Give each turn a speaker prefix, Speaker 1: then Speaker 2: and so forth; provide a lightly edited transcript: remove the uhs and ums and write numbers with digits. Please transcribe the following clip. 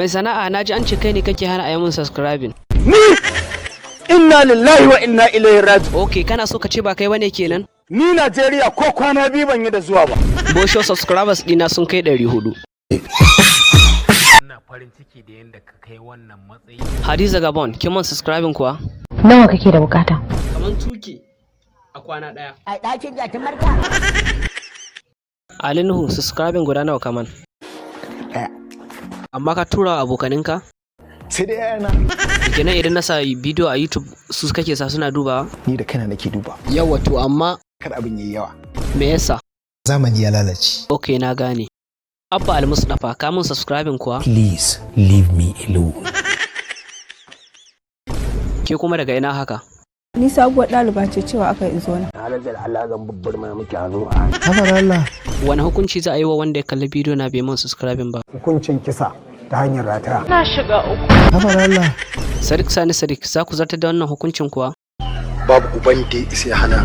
Speaker 1: Mai sana'a, na ji an ce kai ne kake hana a yi mun subscribing.
Speaker 2: Ni? Inna lillahi wa inna ilaihi raji'un.
Speaker 1: Ok, kana so ka ce ba kai bane kenan?
Speaker 2: Ni Najeriya ko kwana 2 ban yi da zuwa ba.
Speaker 1: Bosho, subscribers ɗina sun kai 400.
Speaker 3: Ina farin ciki da yadda ka kai wannan matsayi.
Speaker 1: Hadiza Gabon, kin mun subscribing kuwa?
Speaker 4: Nawa kake da bukata?
Speaker 1: Kaman tuki a kwana ɗaya.
Speaker 5: A ɗakin gatumarka.
Speaker 1: Ali Nuhu, subscribing guda nawa kaman?
Speaker 2: Ɗaya.
Speaker 1: Amma ka tura wa abokaninka?
Speaker 2: Sai dai yana.
Speaker 1: Kenan idan na sa bidiyo a YouTube, su kake sa suna dubawa?
Speaker 2: Ni da kaina nake duba.
Speaker 1: Yawa, to amma
Speaker 2: Kar abin yayi yawa.
Speaker 1: Me yasa?
Speaker 6: Zamani ya lalace.
Speaker 1: Ok, na gane. Abba Al-Mustapha, ka mun subscribing kuwa?
Speaker 6: Please leave me alone.
Speaker 1: Ke kuma daga ina haka?
Speaker 7: Ni sabuwar ɗaliba ce, cewa aka in zo nan.
Speaker 6: Habar Allah.
Speaker 1: Wani hukunci za a yi wa wanda ya kalli bidiyo na bai mun subscribing ba?
Speaker 8: Hukuncin kisa ta hanyar rataya.
Speaker 6: Habar Allah.
Speaker 1: Sadiq Sani Sadiq, za ku zartar da wannan hukuncin kuwa?
Speaker 8: Babu uban da ya isa ya hana.